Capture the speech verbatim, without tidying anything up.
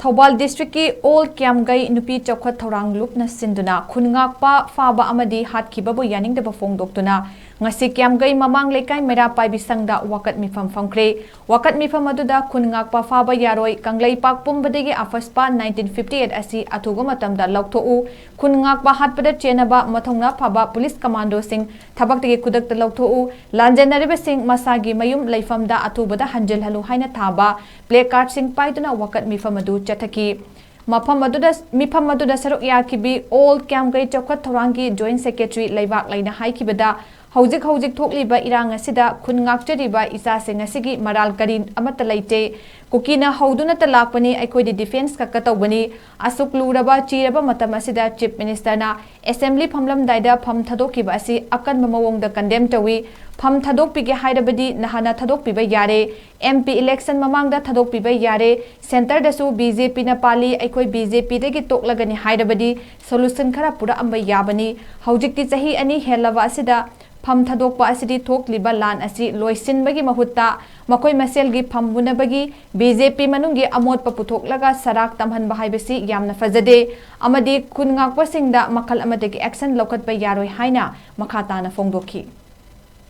ꯊꯧꯕꯥꯜ ꯗꯤꯁꯇ꯭ꯔꯤꯛꯀꯤ ꯑꯣꯜ ꯀ꯭ꯌꯥꯝꯒꯩ ꯅꯨꯄꯤ ꯆꯥꯎꯈꯠ ꯊꯧꯔꯥꯡ ꯂꯨꯞꯅ ꯁꯤꯟꯗꯨꯅ ꯈꯨꯟ ꯉꯥꯛꯄ ꯐꯥꯕ ꯑꯃꯗꯤ ꯍꯥꯠꯈꯤꯕꯕꯨ ꯌꯥꯅꯤꯡꯗꯕ ꯐꯣꯡꯗꯣꯛꯇꯨꯅ ꯉꯁꯤ ꯀ꯭ꯌꯥꯝꯒꯩ ꯃꯃꯥꯡ ꯂꯩꯀꯥꯏ ꯃꯩꯔꯥ ꯄꯥꯏꯕꯤ ꯁꯪꯗ ꯋꯥꯀꯠ ꯃꯤꯐꯝ ꯐꯝꯈ꯭ꯔꯦ꯫ ꯋꯥꯀꯠ ꯃꯤꯐꯝ ꯑꯗꯨꯗ ꯈꯨꯟ ꯉꯥꯛꯄ ꯐꯥꯕ ꯌꯥꯔꯣꯏ, ꯀꯪꯂꯩꯄꯥꯛ ꯄꯨꯝꯕꯗꯒꯤ ꯑꯐꯁꯄꯥ nineteen fifty eight ꯑꯁꯤ ꯑꯊꯨꯕ ꯃꯇꯝꯗ ꯂꯧꯊꯣꯛꯎ, ꯈꯨꯟ ꯉꯥꯛꯄ ꯍꯥꯠꯄꯗ ꯆꯦꯟꯅꯕ ꯃꯊꯧꯅꯥ ꯐꯕ ꯄꯨꯂꯤꯁ ꯀꯃꯥꯟꯗꯣꯁꯤꯡ ꯊꯕꯛꯇꯒꯤ ꯈꯨꯗꯛꯇ ꯂꯧꯊꯣꯛꯎ, ꯂꯥꯟꯖꯦꯟꯅꯔꯤꯕꯁꯤꯡ ꯃꯁꯥꯒꯤ ꯃꯌꯨꯝ ꯂꯩꯐꯝꯗ ꯑꯊꯨꯕꯗ ꯍꯟꯖꯤꯜꯍꯜꯂꯨ ꯍꯥꯏꯅ ꯊꯥꯕ ꯄ꯭ꯂꯦ ꯀꯥꯔꯗꯁꯤꯡ ꯄꯥꯏꯗꯨꯅ ꯋꯥꯀꯠ ꯃꯤꯐꯝ ꯑꯗꯨ ꯆꯠꯊꯈꯤ꯫ ꯃꯐꯝ ꯑꯗꯨꯗ, ꯃꯤꯐꯝ ꯑꯗꯨꯗ ꯁꯔꯨꯛ ꯌꯥꯈꯤꯕꯤ ꯑꯣꯜ ꯀ꯭ꯌꯥꯝꯒꯩ ꯆꯥꯎꯈꯠ ꯊꯧꯔꯥꯡꯒꯤ ꯖꯣꯏꯟꯠ ꯁꯦꯀ꯭ꯔꯦꯇꯔꯤ ꯂꯩꯕꯥꯛ ꯂꯩꯅ ꯍꯥꯏꯈꯤꯕꯗ, ꯍꯧꯖꯤꯛ ꯍꯧꯖꯤꯛ ꯊꯣꯛꯂꯤꯕ ꯏꯔꯥꯡ ꯑꯁꯤꯗ ꯈꯨꯟ ꯉꯥꯛꯆꯔꯤꯕ ꯏꯆꯥꯁꯤꯡ ꯑꯁꯤꯒꯤ ꯃꯔꯥꯜ ꯀꯔꯤ ꯑꯃꯠꯇ ꯂꯩꯇꯦ꯫ ꯀꯨꯀꯤꯅ ꯍꯧꯗꯨꯅꯇ ꯂꯥꯛꯄꯅꯤ, ꯑꯩꯈꯣꯏꯗꯤ ꯗꯤꯐꯦꯟꯁ ꯈꯛꯇ ꯇꯧꯕꯅꯤ꯫ ꯑꯁꯨꯛ ꯂꯨꯔꯕ ꯆꯤꯔꯕ ꯃꯇꯝ ꯑꯁꯤꯗ ꯆꯤꯐ ꯃꯤꯅꯤꯁꯇꯔꯅ ꯑꯦꯁꯦꯝꯕ꯭ꯂꯤ ꯐꯝꯂꯝꯗꯥꯏꯗ ꯐꯝ ꯊꯥꯗꯣꯛꯈꯤꯕ ꯑꯁꯤ ꯑꯀꯟꯕ ꯃꯑꯣꯡꯗ ꯀꯟꯗꯦꯝ ꯇꯧꯏ꯫ ꯐꯝ ꯊꯥꯗꯣꯛꯄꯤꯒꯦ ꯍꯥꯏꯔꯕꯗꯤ ꯅꯍꯥꯟꯅ ꯊꯥꯗꯣꯛꯄꯤꯕ ꯌꯥꯔꯦ꯫ ꯑꯦꯝ ꯄꯤ ꯏꯂꯦꯛꯁꯟ ꯃꯃꯥꯡꯗ ꯊꯥꯗꯣꯛꯄꯤꯕ ꯌꯥꯔꯦ꯫ ꯁꯦꯟꯇꯔꯗꯁꯨ ꯕꯤ ꯖꯦ ꯄꯤꯅ ꯄꯥꯜꯂꯤ, ꯑꯩꯈꯣꯏ ꯕꯤ ꯖꯦ ꯄꯤꯗꯒꯤ ꯇꯣꯛꯂꯒꯅꯤ ꯍꯥꯏꯔꯕꯗꯤ ꯁꯣꯂꯨꯁꯟ ꯈꯔ ꯄꯨꯔꯛꯑꯝꯕ ꯌꯥꯕꯅꯤ꯫ ꯍꯧꯖꯤꯛꯇꯤ ꯆꯍꯤ ꯑꯅꯤ ꯍꯦꯜꯂꯕ ꯑꯁꯤꯗ ꯐꯝ ꯊꯥꯗꯣꯛꯄ ꯑꯁꯤꯗꯤ ꯊꯣꯛꯂꯤꯕ ꯂꯥꯟ ꯑꯁꯤ ꯂꯣꯏꯁꯤꯟꯕꯒꯤ ꯃꯍꯨꯠꯇ ꯃꯈꯣꯏ ꯃꯁꯦꯜꯒꯤ ꯐꯝ ꯃꯨꯟꯅꯕꯒꯤ ꯕꯤ ꯖꯦ ꯄꯤ ꯃꯅꯨꯡꯒꯤ ꯑꯃꯣꯠꯄ ꯄꯨꯊꯣꯛꯂꯒ ꯁꯔꯥꯛ ꯇꯝꯍꯟꯕ ꯍꯥꯏꯕꯁꯤ ꯌꯥꯝꯅ ꯐꯖꯗꯦ ꯑꯃꯗꯤ ꯈꯨꯟ ꯉꯥꯛꯄꯁꯤꯡꯗ ꯃꯈꯜ ꯑꯃꯗꯒꯤ ꯑꯦꯛꯁꯟ ꯂꯧꯈꯠꯄ ꯌꯥꯔꯣꯏ ꯍꯥꯏꯅ ꯃꯈꯥ ꯇꯥꯅ ꯐꯣꯡꯗꯣꯛꯈꯤ꯫